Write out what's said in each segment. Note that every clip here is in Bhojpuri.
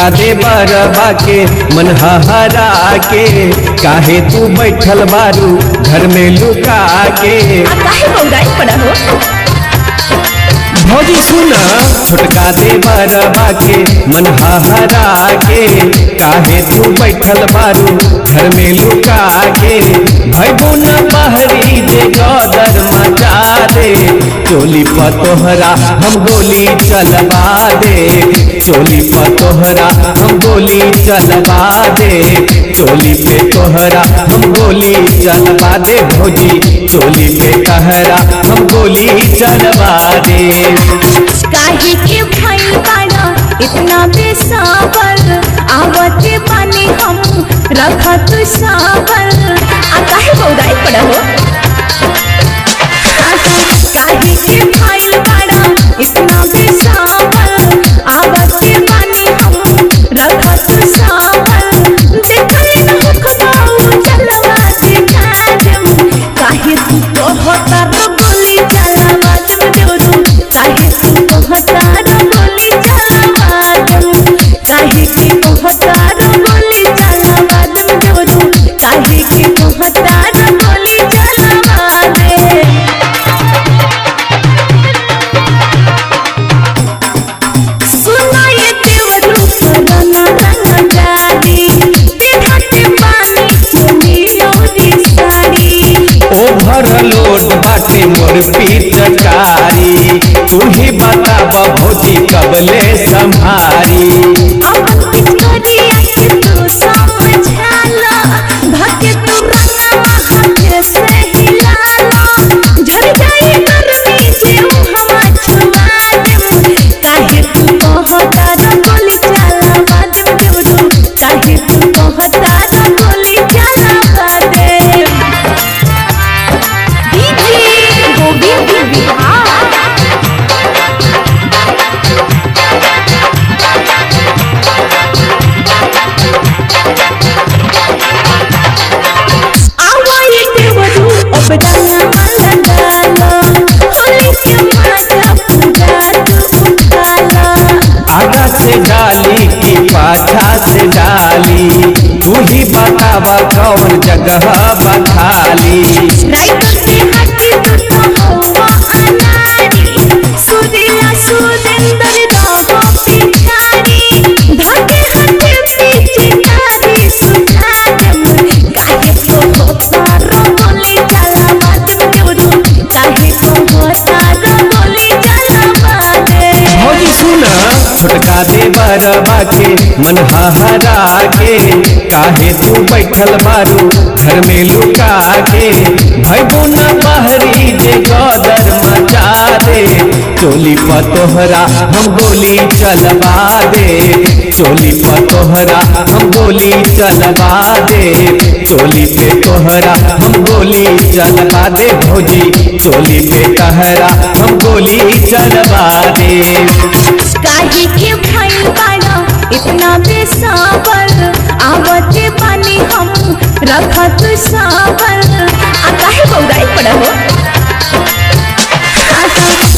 छोटका देवरबा के मन हरा के, काहे तू बैठल बारू घर में लुका के। आ काहे बौराई पड़ा हो? भौजी सुना, छोटका देवरबा के मन हरा के, काहे तू बैठल बारू घर में लुका के। भैबू न बहरी जे गदर मचा दे, चोली पर तोहरा हम गोली चलवा दे, चोली पर तोहरा हम गोली चलवा दे, चोली पे तोहरा हम गोली चलवा दे भौजी, चोली पे तोहरा हम गोली चलवा दे। काहे के भइल बाड़ा इतना बेसब्र, आवते बानी हम रखा तू सब्र। आ काहे बौराई पड़ा हो? काहे के भइल बाड़ा इतना बेसब्र, आवते बानी हम रखा तू सब्र। देखले न होखबाऊ चलवा दिखा देम, काहे तू कहता रो गोली चलवा देम देवरू, काहे तू कहता रो गोली चलवा देम, काहे के कहता रो गोली चलवा देम देवरू, काहे के कहता रो गोली चलवा दे। सुनाए देवरू करना रंग जारी, देहते पानी चोली औरी साड़ी। ओभर लोड बाटे मोर पिचकारी, तू ही बताब भौजी कबले संभारी। अपन पिचकारिया के तू समझाला, धके तू रंगवा हाथ से हिलाला, झर जाई गर्मी जे हवा छुआ देम, काहे तू कहता रो गोली चलावा देम देवरू, काहे तू कहता रो गोली चलावा देम। डीजे गोविंद बिहार। आवाई देवरू अब रंगवा लगाला, होली के मजा पूरा तू उठाला। आगा से डाली कि पाछा से डाली, तू ही बताब कौन जगह बखाली। राइटर से हटी तू तो हवा अनारी, सुरीला सुरेंद्र रहो पिछाड़ी, धके हटे पीछे कारी सुखा देम, काहे को होता रो गोली चलावा देम देवरू, काहे को होता रो गोली चलावा दे। भौजी सुना, छोटका देवरबा के मन हरा के, काहे तू बैठल बारू घर में लुका के। भैबू न बहरी जे गदर मचा दे, चोली पर तोहरा हम गोली चलवा दे, चोली पर तोहरा हम गोली चलवा दे, चोली पे तोहरा हम गोली चलवा दे भौजी, चोली पे तोहरा हम गोली चलवा दे। काहे के भइल बाड़ा इतना बेसब्र, आवते बानी हम रखा तू सब्र। आ काहे बौराई पड़ा हो?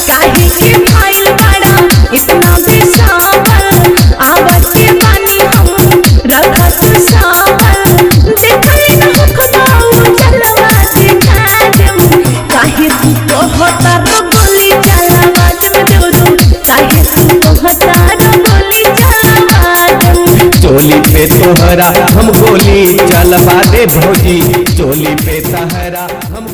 काहे के भइल बाड़ा इतना बेसब्र, आवते बानी हम रखा तू सब्र। देखले न होखबाऊ चलवा दिखा देम, काहे तू कहता रो गोली चलावा देम देवरू, काहे तू कहता रो गोली चलावा देम। चोली पे तोहरा हम गोली चलवा दे भौजी, चोली पे तोहरा हम